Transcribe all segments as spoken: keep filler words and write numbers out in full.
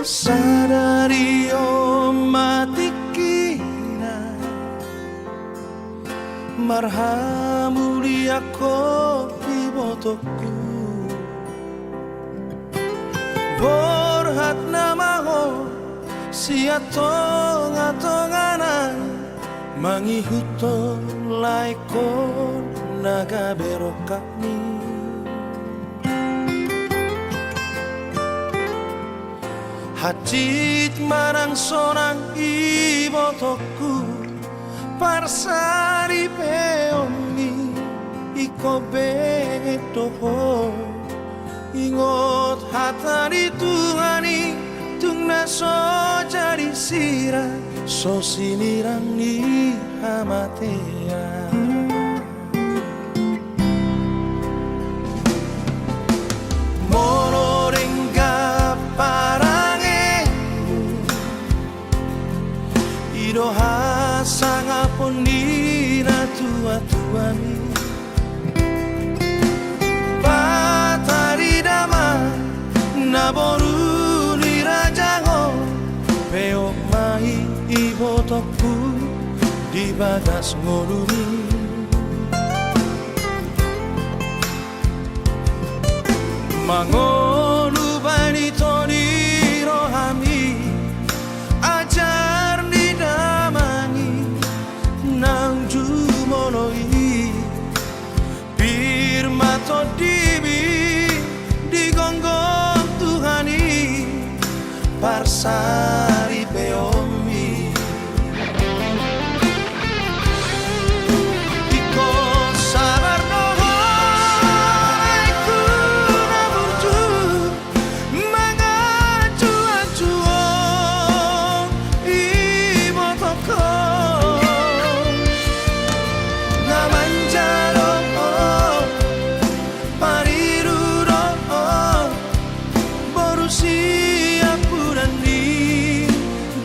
Sadari on ma tingkina marhamuliangkon ibotongku. Borhat nama ho sian tongatongana, mangihuthon laengkon na gabe rongkapmi. Hansit manang sonang ibotongku, parsaripeonmi ingkon benget do ho. Ingot hata ni Tuhan i, tung na so jadi sirang, so sinirang ni hamatean. Molo denggan parange, i do hasangapon ni natuatuami. Patari damang na boru ni raja on, peop ma i ibotongku di bagas ngolumi. Mangolu baen ito ni rohami ajar ni damang i naung jumolo i. Pir ma tondimi di gomgom Tuhan i parsaripeonmi. Ingkon sabar do ho, laengku na burju, manganju-anju ho ibotongkon, na manjalo ho pariru do ho boru siampudan ni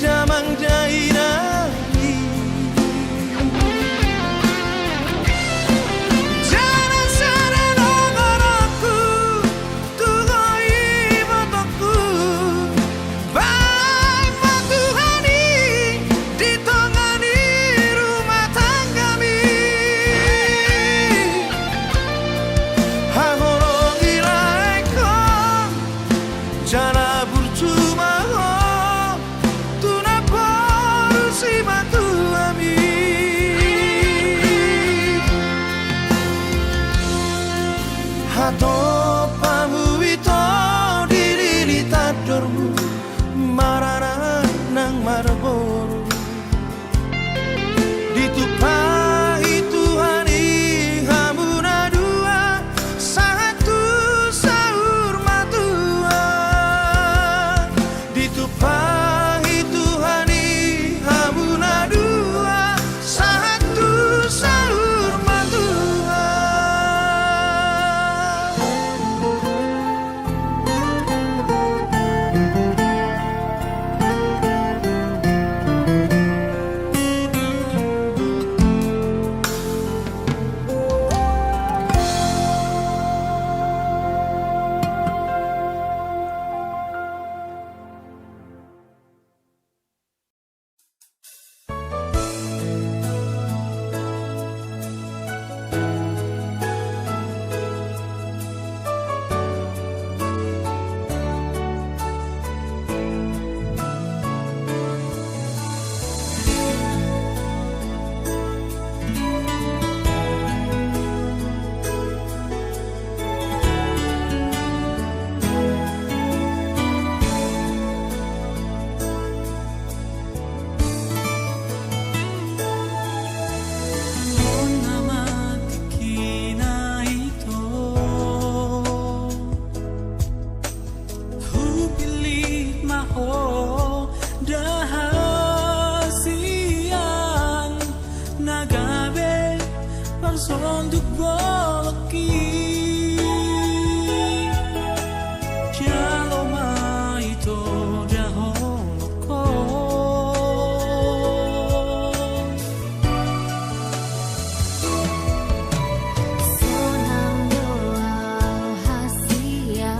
damang dainang i. Jala sada do goarhu tu ho ibotongku, baen ma Tuhan i di tonga ni rumah tanggami. Haholongi laengkon, jala burju ma ho tu na boru simatuami. Hatompamu ito di lili tandormu, maranak nang marboru. Ditumpahi Tuhan i hamu na dua sahat tu saur matua. Ditumpahi Tuhan i hamu na dua sahat tu saur matua. Hupillit ma ho da hasian na gabe parsonduk bolongki. Jalo ma ito da holongkon. Sonang do au hasian.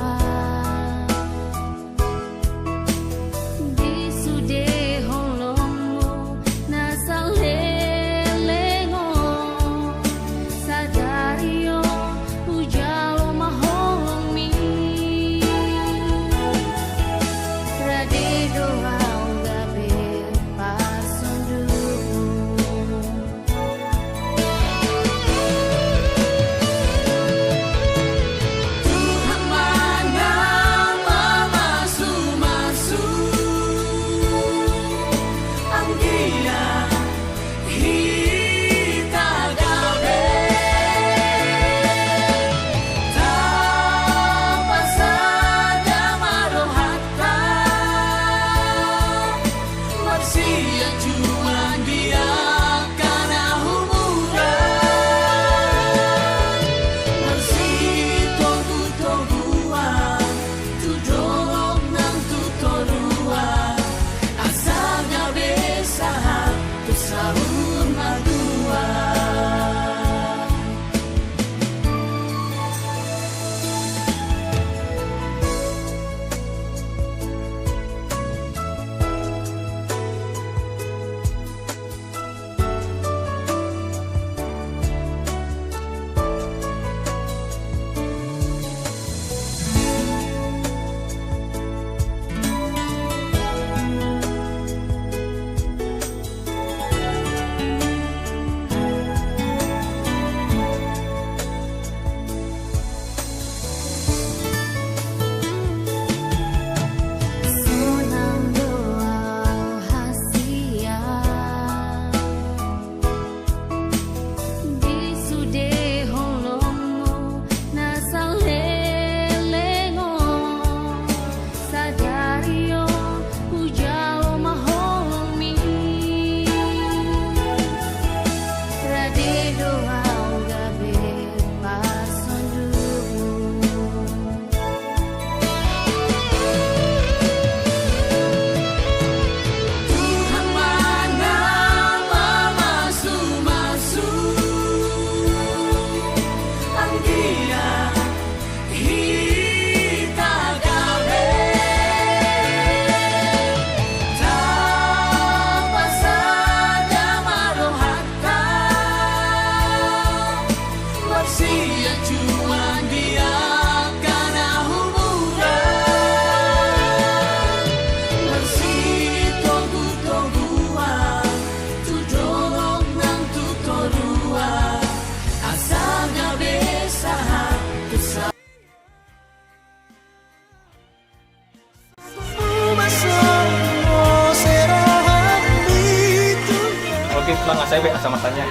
Saya baik asal matanya.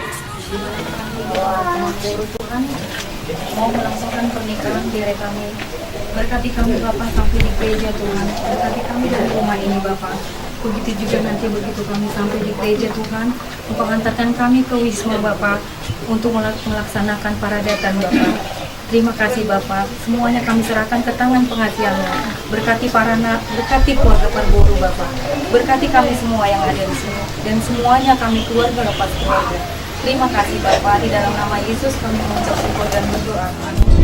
Tuhan, mau melangsungkan pernikahan diri kami. Berkati kami Bapa sampai di gereja Tuhan. Berkati kami dari rumah ini Bapa. Begitu juga nanti begitu kami sampai di gereja Tuhan, Engkau hantarkan kami ke wisma Bapa untuk melak- melaksanakan paradatan Bapa. Terima kasih Bapa, semuanya kami serahkan ke tangan pengasihanmu. Berkati para anak, berkati keluarga Parboru Bapa. Berkati kami semua yang ada di sini dan semuanya kami keluarga lepas keluarga. Terima kasih Bapa, di dalam nama Yesus kami mengucap syukur dan berdoa. Amin.